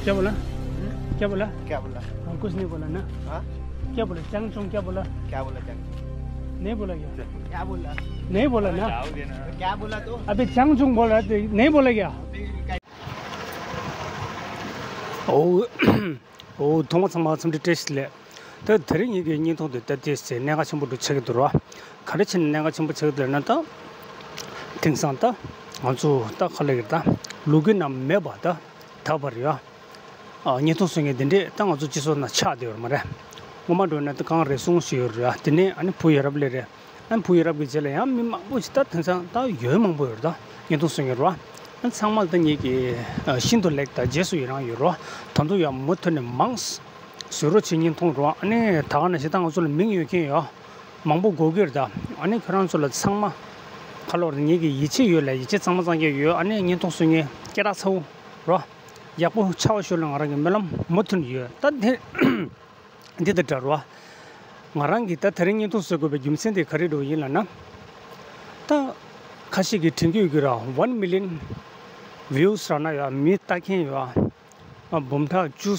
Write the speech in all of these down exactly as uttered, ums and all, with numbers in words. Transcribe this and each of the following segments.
क्या बोला? क्या बोला? क्या बोला? हाँ, कुछ नहीं बोला ना। हाँ? क्या बोला? चांगचोंग क्या बोला? क्या बोला चांगचोंग? नहीं बोला क्या? क्या बोला? नहीं बोला ना। क्या बोला तो? अबे चांगचोंग बोल रहा था, नहीं बोला क्या? ཨོ། ཨོ། ཐོག་མ་ཚང་མ་འཚམས་འདྲི་བཀྲ་ཤིས་བདེ་ལེགས། ད་དེ་རིང་ངེད་ཀྱི་བརྙན་ཐུང་དེ་ད་ལྟའི་ཆར་གནད་འགག་ཆེན་པོ་འདྲ་ཆགས་ཀྱི་འདུག་ར། ག་རེ་བྱས་ནས་གནད་འགག་ཆེན་པོ་ཆགས་ཀྱི་འདུག་ལབ་ན། ད་དེང་སང་ད་ང་ཚོ་ད་ག་ལབ་ཀྱི་རེད། ད་ལོ་རྒྱུས་ནང་མེད་པ་ད་ད་བར་ཡོད། ཨ། བརྙན་ཐུང་བཟོ་མཁན་དེ་འདྲས་ད་ང་ཚོ་སྤྱི་ཚོགས་ནང་ཆགས་བསྡད་ཡོད་མ་རེད། སྔོན་མ་འདྲ་ན་ད་གང་རེ་ཟུང་ཞིག་ཡོད་རེད། དེ་ནས་ཨ་ནི་བུ་ཡ་རབས་ལས་རེད། ཨ་ནི་བུ་ཡ་རབས་ཀྱི་རྗེས་ལ་ཡང་མི་མང་པོ་ཞིག་ད་དེང་སང་ད་ཡོད་མང་པོ་ཡོད་རེད། ད་བརྙན་ཐུང་བཟོ་མཁན་རེད་བ། ཨ་ནི་ཚང་མ་ལ་ད་ངེད་ཀྱི་ཨ་ཤིན་ཏུ་ལེགས་དང་རྗེས་སུ་ཡི་རང་ཡོད་རེད་བ། ད་དུང་ཡང་མུ་མཐུད་ནས་མང་བཟོ་རོགས་བྱེད། བརྙན་ཐུང་རེད་བ། ཨ་ནི་ད་ག་ནང་བཞིན་ད་ང་ཚོ་ལ་མིང་ཡོད་མཁན་ཡོད་མང་པོ་དགོས་ཀྱི་རེད། ད་ཨ་ནི་ཁྱོད་རང་ཚོ་ལ་ཚང་མ་ཁ་ལོར་ངེད་ཀྱི་ཡིད་ཆེས་ཡོད་ལ། ཡིད་ཆེས་གཙང་མ་གཙང་རྐྱང་ཡོད། ཨ་ནི་བརྙན་ཐུང་བཟོ་མཁན་སྐད་གྲགས་ཚ་བོ་རོ། ཡག་པོ་ཆགས་པ་ཤོག་ལ་ང་རང་གི་སྨོན་ལམ་མུ་མཐུད་ཡོད། ད་དེ་འདི་དང་འདྲ་རོ། ང་རང་གིས་ད་དེ་རིང་བརྙན་ཐུང་བཟོ་དགོས་པའི་རྒྱུ་མཚན་དེ་ག་རེ་འདྲ་ཡིན་ལབ་ན། ད་ཁ་ཤས་ཀྱིས་དྲན་གྱི་ཡོད་ཀྱི་ར། ཝན་མི་ལི་ཡན་བིའུ་སི་རག་ན་ཡ། མི་ལྟ་མཁན་ཡོད་ཨ། འབུམ་ཕྲག་བཅུ་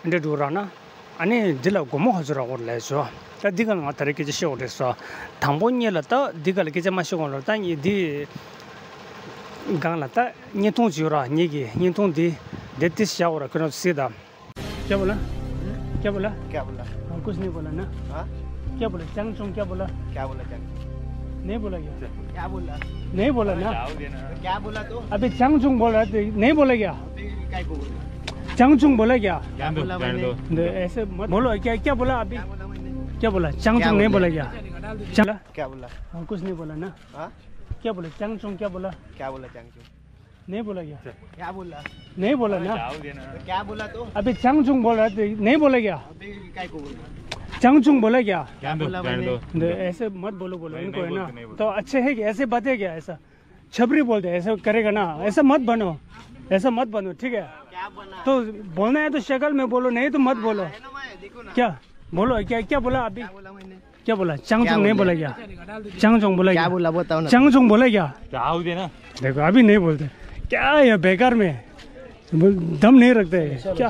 འདྲ་འདྲ་རག་ན། ཨ་ནི་འདི་ལ་སྒོར་མོ་ག་ཚོད་རག་གི་རེད་ཟེར། ད་འདི་སྒང་ལ་ང་ད་རེས་སྐད་ཆ་བཤད་དགོས་རེད་ཟེར། དང་པོ་ཉིད་ལ་ད་འདི་སྒང་ལ་སྐད་ཆ་མ་བཤད་གོང་ལ། ད་ངས་འདི་སྒང་ལ་ད་བརྙན་ཐུང་ཅིག་ཡོད་ར། ངེད་ཀྱི་བརྙན་ཐུང་འདི་འདི་ཏིས་བཞག་གོ་ར། ཁྱོད་རང་ཚོ་གཟིགས་དང་། क्या बोला? क्या बोला? हाँ, कुछ नहीं बोला ना। हाँ? क्या बोला? चांगचोंग क्या बोला? क्या बोला चांगचोंग? नहीं बोला क्या? क्या बोला? नहीं बोला ना। क्या बोला तो? अबे चांगचोंग बोल रहा था, नहीं बोला क्या? फिर काय को बोला? चांगचोंग बोला क्या? क्या बोला मैंने? नहीं, ऐसे मत बोलो। क्या, क्या बोला अभी? क्या बोला मैंने? क्या बोला? चांगचोंग नहीं बोला क्या? चला। क्या बोला? हाँ, कुछ नहीं बोला ना। हाँ? क्या बोला? चांगचोंग क्या बोला? क्या बोला चांगचोंग? नहीं बोला क्या? क्या बोला? नहीं बोला ना। क्या बोला तो? अबे चांगचोंग बोल रहा था, नहीं बोला क्या? अबे काय को बोला? चांगचोंग बोला क्या? क्या बोला मैंने? ऐसे मत बोलो, बोलो इनको, है ना? तो अच्छे है क्या? ऐसे बात है क्या? ऐसा छपरी बोलते हैं, ऐसा करेगा ना। ऐसा मत बनो, ऐसा मत बनो, ठीक है? क्या बना? तो बोलना है तो शक्ल में बोलो, नहीं तो मत बोलो। है ना भाई, देखो ना। क्या बोलो? क्या, क्या बोला अभी? क्या बोला मैंने? क्या बोला? चांगचोंग नहीं बोला क्या? चांगचोंग बोला क्या? क्या बोला बताओ ना। चांगचोंग बोला क्या? क्या हो गया ना? देखो, अभी नहीं बोलते। क्या है बेकार में? दम नहीं रखते हैं क्या?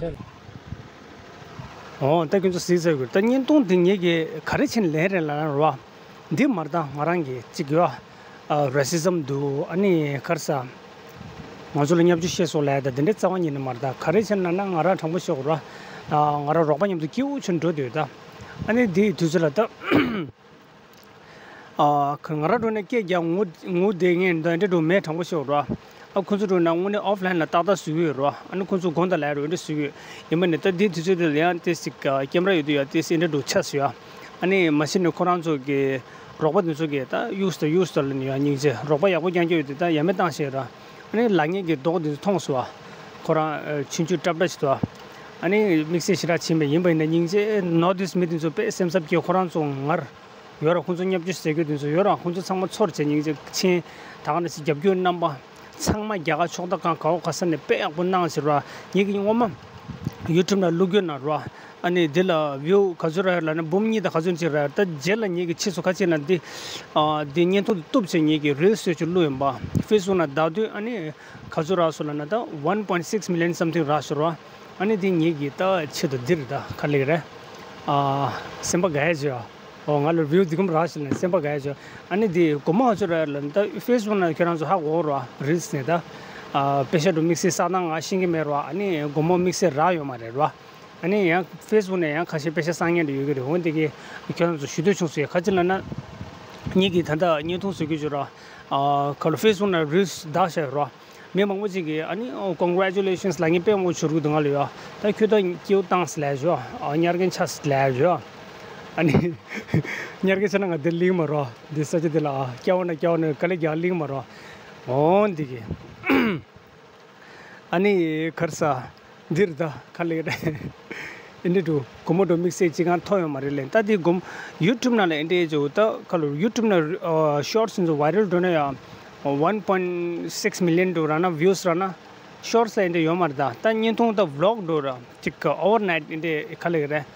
ཨོ། ད་ཁྱོད་ཚོ་གཟིགས་ཚར་དགོས། ད་བརྙན་ཐུང་འདི་ངེད་ཀྱིས་ག་རེ་བྱས་ནས་ལེན་རེད་ལབ་ན་རོ། འདི་མར་ད་ང་རང་གིས་གཅིག་ཡོད་ཨ། རེ་སི་ཛམ་འདུག་ཨ་ནི་ག་རེ་ཟ། ང་ཚོ་ལ་བརྙས་བཅོས་བཤད་སོགས་ལབ་ཡ་ད་དེ་འདྲའི་རྩ་བ་ཉིད་ནས་མ་རེད། ད་ག་རེ་བྱས་ན་ན་ང་རང་དྲང་པོ་བཤད་དགོས་ར། ང་རང་རོགས་པ་མཉམ་དུ་སྐྱིད་པོ་བྱས་འགྲོ་སྡོད་ད། ཨ་ནི་དེའི་དུས་ཚོད་ལ་ད། ཨ། ཁ། ང་རང་འགྲོ་ནས་སྐད་རྒྱག་ངུ་ངུ་བསྡད་མཁན་འདི་འདྲ་འགྲོ་མེད། དྲང་པོ་བཤད་རོ། ཨ། ཁོ་ཚོ་འགྲོ་ན་དངོས་གནས་ཨོཕ་ལན་ལ་ཏག་ཏག་བཟོས་ཡོད་རོ། ཨ་ནི་ཁོ་ཚོ་དགོངས་དག་ལ་རོ་འདྲ་བཟོས་ཡོད། ཡིན་པ་ནི་ད་འདི་དུས་ཚོད་འདི་ལ་ཡང་ཏོག་ཙམ་ཀེམ་ར་ཡོད་དུས་ཡང་ཏོག་ཙམ་འདྲ་འགྲོ་ཆགས་སོང་ཡ། ཨ་ནི་མ་གཞི་ནས་ཁོ་རང་ཚོ་གི་རོགས་པ་འདི་ཚོ་གི་ད་ཡུས་ད་ཡུས་ད་ལ་ནི་ཡ་སྙིང་རྗེ། རོགས་པ་ཡག་པོ་རྐྱང་རྐྱང་ཡོད་དུས་ད་ཡ་མེད་བཏང་བཞག་ར། ཨ་ནི་ལག་ཉེས་ཀྱི་རྡོག་འདི་ཚོ་མཐོང་སོང་བ། ཁོ་རང་ཆུང་ཆུང་ཀྲབ་ཀྲབ་ཞིག་འདུག་ཨ་ནི་དམིགས་བསལ་ཞེ་དྲག་ཕྱིན་པ་ཡིན་པ་ཡིན་ན་སྙིང་རྗེ། ནོར་ཐིསི་མི་འདི་ཚོ་དཔེ་སེམས་འཚབ་སྐྱེ། ཁོ་རང་ཚོ་ངར་ཡོད་ར། ཁོང་ཚོ་བརྙས་བཅོས་ཟེར་རྒྱུ་དེ་ཚོ་ཡོད་ར། ཁོང་ཚོ་ཚང་མ་ཚོར་བྱས་སྙིང་རྗེ་ཆེན། ད་ག་ནང་བཞིན་རྒྱབ་སྐྱོར་རྣམ་པ་ཚང་མ་རྒྱ་གར་ཕྱོགས་མཐའ་ཁག་ག་བ་ག་ས་ནས་དཔེ་ཡག་པོ་གནང་ཟེར་བ། ངེད་ཀྱིས་སྔོན་མ་ཡུ་ཊུབ་ནང་བླུག་རྒྱུ་ན་ར། ཨ་ནི་འདི་ལ་བིའུ་ག་ཚོད་རག་ཡོད་ལབ་ན་འབུམ་གཉིས་དང་ག་ཚོད་ཅིག་རག་ཡོད། ད་རྗེས་ལ་ངེད་ཀྱིས་ཕྱིས་སུ་ཁ་ཕྱེ་ན་འདི་འདི་བརྙན་ཐུང་འདི་གཏུབ་བྱས་ངེད་ཀྱིས་རིལ་སི་བཟོས་བྱས་བླུགས་ཡིན་པ། ཕེ་སི་བུག་ནང་བཏང་དུས་ཨ་ནི་ག་ཚོད་རག་སོང་ལབ་ན་ད་one point six million something རག་ཤག་ར། ཨ་ནི་འདི་ངེད་ཀྱི་ད་ཆེད་དུ་འདིར་ད་ག་ལེགས་རེད། ཨ། སེམས་པ་དགའ་ཡ་བྱོས། ཨོ། ང་ལ་བིའུ་འདི་གམ་རག་ཤག་ལབ་ནས་སེམས་པ་དགའ་ཡ་བྱོས། ཨ་ནི་འདི་སྒོར་མོ་ག་ཚོད་རག་ལབ་ན་ད་ཕེ་སི་བུག་ནང་ཁྱོད་རང་ཚོ་ཧ་གོ་ར། རིལ་སི་ནས་ད། ཨ། པེ་ཤ་འགྲོ་དམིགས་བསལ་བསགས་སྟངས་ང་ཤེས་ཀྱི་མེད་ར། ཨ་ནི་སྒོར་མོ་དམིགས་བསལ་རག་ཡོད་མ་རེད་ར། ཨ་ནི་ཡང་ཕེ་སི་བུག་ནས་ཡང་ཁ་ཤས་པེ་ཤ་བསགས་མཁན་འདྲ་ཡོད་ཀྱི་རེད། འོན་ཏེ་གི་ཁྱོད་རང་ཚོ་ཞུ་འདོད་བྱུང་སོང་ཡ། ག་ཅི་ལབ་ན། ངེད་ཀྱིས་ད་ལྟ་བརྙན་ཐུང་བཟོ་གི་ཡོད་ར། ཨ། ཁ་ལོ་ཕེ་སི་བུག་ནང་རིལ་སི་བཏང་བཞག་ཡོད་ར། མི་མང་པོ་ཅིག་གིས་ཨ་ནི་ཀོང་གྷི་རེ་ཅུ་ལེ་ཤན་སི་ལབ་མཁན་དཔེ་མང་པོ་འབྱོར་གྱི་འདུག་ང་ལ་ཡ། ད་ཁྱོད་ད་སྐྱིད་པོ་བཏང་ཟེར་ལབ་ཡ་བྱོས། ཨ། ཉར་མཁན་ཆགས་ཟེར་ལབ་ཡ་བྱོས། ཨ་ནི་ཉར་མཁན་ཆགས་ན་ང་འདིར་སླེབས་མ་རོགས། འདི་ས་ཆ་འདི་ལ། ཨ། སྐྱ་བོ་ན་སྐྱ་བོ་ན་དཀའ་ལས་རྒྱག་སླེབས་མ་རོགས། འོ་འདི་གི། ཨ་ནི་ག་རེ་ཟ། འདིར་ད་ག་ལེགས་རེད། ཨེ་འདྲ་འགྲོ། སྒོར་མོ་འགྲོ་དམིགས་བསལ་ཅི་གང་ཐོབ་ཡོད་མ་རེད་ལབ་ན། ད་འདི་སྒོར་མོ་ཡུ་ཊུབ་ནང་ལ་ཨེ་འདྲ་བྱས་ད་ཁ་ལོ་ཡུ་ཊུབ་ནང་ཨ་ཤོར་ཊི་སི་འདི་ཚོ་ཝའི་རལ་འགྲོ་ན་ཡང་one point six million འགྲོ་རག་ན་བིའུ་སི་རག་ན། ཤོར་ཊི་སི་ལ་ཨེ་འདྲ་ཡོད་མ་རེད། ད་ད་བརྙན་ཐུང་ད་བི་ལོག་འགྲོ་ར། ཅིག་ཨོ་ཝར་ནའིཊ་ཨེ་འདྲ་ག་ལེགས་རེད།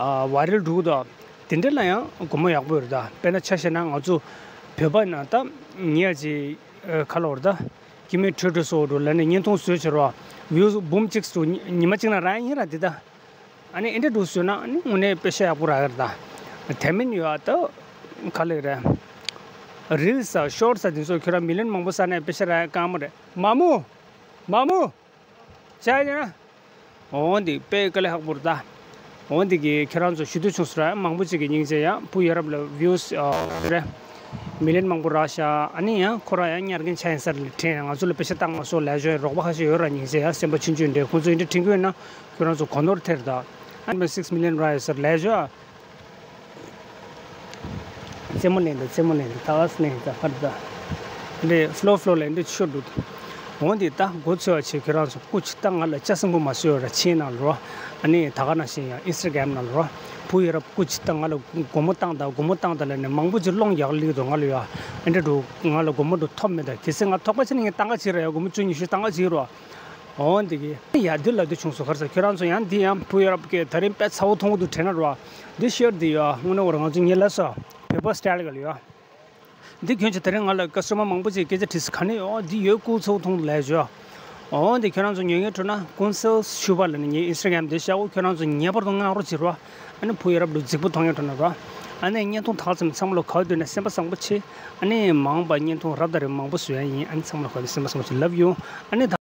ཨ་བ་རེལ་འགྲོ་གི་འདུག་དེ་འདྲ་ལ་ཡང་སྒོར་མོ་ཡག་པོ་ཡོད་རེད་ད། དཔེར་ན་ཆ་བཞག་ན་ང་ཚོ་བོད་པ་ན་ད་ཉེ་ཅིག་ཁ་ལོ་རེད་ད། སྐྱེ་དམན་ཁྲོད་ཁྲོད་སོགས་འགྲོ་ལ་ནས་བརྙན་ཐུང་བཟོས་བྱས་རོགས། ཝིའུ་འབུམ་གཅིག་སུ་ཉི་མ་གཅིག་ན་རག་ཡིན་ར་འདི་ད། ཨ་ནི་ཨེ་འདྲ་འགྲོ་བཟོས་ན་ཨ་ནི་དངོས་གནས་དཔེ་ཤ་ཡག་པོ་རག་གི་རེད་ད། དེ་མིན་ཡོད་ཨ་ད། ག་ལེགས་རེད། རིལ་ས་ཤོར་ས་དེ་ཚོ་ཁྱོད་རང་མི་ལོན་མང་པོ་ས་ནས་དཔེ་ཤ་རག་དཀའ་མོ་རེད། མ་མོ། མ་མོ། ཅག་ཡིན་ན། འོ་འདི་དཔེ་དཀའ་ལས་ཁག་པོ་རེད་ད། འོ་འདི་གི་ཁྱེད་རང་ཚོ་ཞུ་འདོད་བྱུང་སོང་ར། མང་པོ་ཅིག་གི་སྙིང་རྗེ་ཡ། བུ་ཡ་རབས་ལ་ཝིའུ་སི་རེད། མི་ལོན་མང་པོ་རག་ཤག་ཨ་ནི་ཡང་ཁོ་རང་ཡང་ཉར་མཁན་ཆགས་ཡིན་ས་རེད། དྲན་ང་ཚོ་ལ་དཔེ་ཆ་བཏང་མ་སོང་ལས་ཞོར་རོགས་པ་ཁ་ཤས་ཡོད་ར། སྙིང་རྗེ་ཡ་སེམས་པ་ཆུང་ཆུང་འདྲ། ཁོང་ཚོ་ཡིན་འདྲ་དྲན་གྱི་ཡོད་ན་ཁྱོད་རང་ཚོ་གོ་ནོར་ཐེར་ད། ཨ་ནི་སིག་སི་མི་ལོན་རག་ཡོད་ས་རེད་ལས་ཞོར། རྩེད་མོ་ལེན་དང་རྩེད་མོ་ལེན་དང་ད་ག་ས་ལེན་ད་ཧར་ད། འདི་ཕློ་ཕློ་ལེན་འདི་ཆོ་འདུག་འོ་འདི་ད་མགོ་ཚོས་པ་བྱེད། ཁྱོད་རང་ཚོ་སྐུ་མཁྱེན། ད་ང་ལ་ལྕགས་སྲིན་པོ་མ་བཟོས་ར། ཆེན་ནང་ལོ། ཨ་ནི་ད་ག་ནང་བཞིན་ཡང་ཨིན་སི་ཊ་གྷ་རམ་ནང་ལོ། བུ་ཡ་རབས་སྐུ་མཁྱེན། ད་ང་ལ་སྒོར་མོ་བཏང་ད་སྒོར་མོ་བཏང་ད་ལ་ནི་མང་པོ་ཅིག་སློང་ཡག་ལིག་འདུག་ང་ལ་ཡ། ཨ་འདྲ་འདུག་ང་ལ་སྒོར་མོ་འདུག་ཐོབ་མེད་ད། གལ་སྲིད་ང་ཐོབ་པ་ཆེ་ན་ངས་ཏང་ག་བྱེད་ར་ཡ། སྒོར་མོ་བཅུ་ཉི་ཤུ་ཏང་ག་བྱེད་རོ། འོ་འདི་གི་ཡ་འདི་ལབ་འདོད་བྱུང་སོང་། ག་རེ་ཟེར་ཁྱོད་རང་ཚོ་ཡང་འདི་ཡང་བུ་ཡ་རབས་ཀྱི་ད་རིང་དཔེ་ཚ་བོ་མཐོང་གི་འདུག་དྲན་ན་རོ། འདི་ཤར་འདི་ཡ་དངོས་གནས་བར་ང་ཚོ་ཉེ་ལ་སོ་བོད་པ་སི་ཊལ་ག་ལ་ཡ། འདི་ཁྱོད་ཚོ་ད་རིང་ང་ལ་ཀ་སི་ཊ་མར་མང་པོ་ཅིག་སྐད་ཆ་དྲིས་སོང་། ག་ནས་ཨོ་འདི་ཡོད་ཀུ་ཚ་བོ་མཐོང་ལབ་བྱོས། འོ་འདི་ཁྱོད་རང་ཚོ་ཉོ་ངེས་འགྲོ་ན་ཀུན་གསལ་ཕྱུ་པ་ལ་ནི་ངའི་ཨིན་སི་ཊ་གྷ་རམ་འདི་བཞག་འོ། ཁྱོད་རང་ཚོ་ངེས་པར་དུ་མངགས་རོགས་བྱེད་རོ། ཨ་ནི་བུ་ཡ་རབས་ལུ་རྫིག་པོ་མཐོང་ཡོད་འགྲོ་ན་རོ། ཨ་ནི་བརྙན་ཐུང་དག་ཙམ་ཚང་མ་ལ་གོ་བསྡད་ན་སེམས་པ་བཟང་པོ་བྱེད། ཨ་ནི་མ་འོངས་པ་བརྙན་ཐུང་རབ་དང་རིམ་མང་པོ་བཟོ་ཡ་ཡིན། ཨ་ནི་ཚང་མ་ལ་གོ་བསྡད་སེམས་པ་བཟང་པོ་བྱེད། Love you། ཨ་ནི་ད།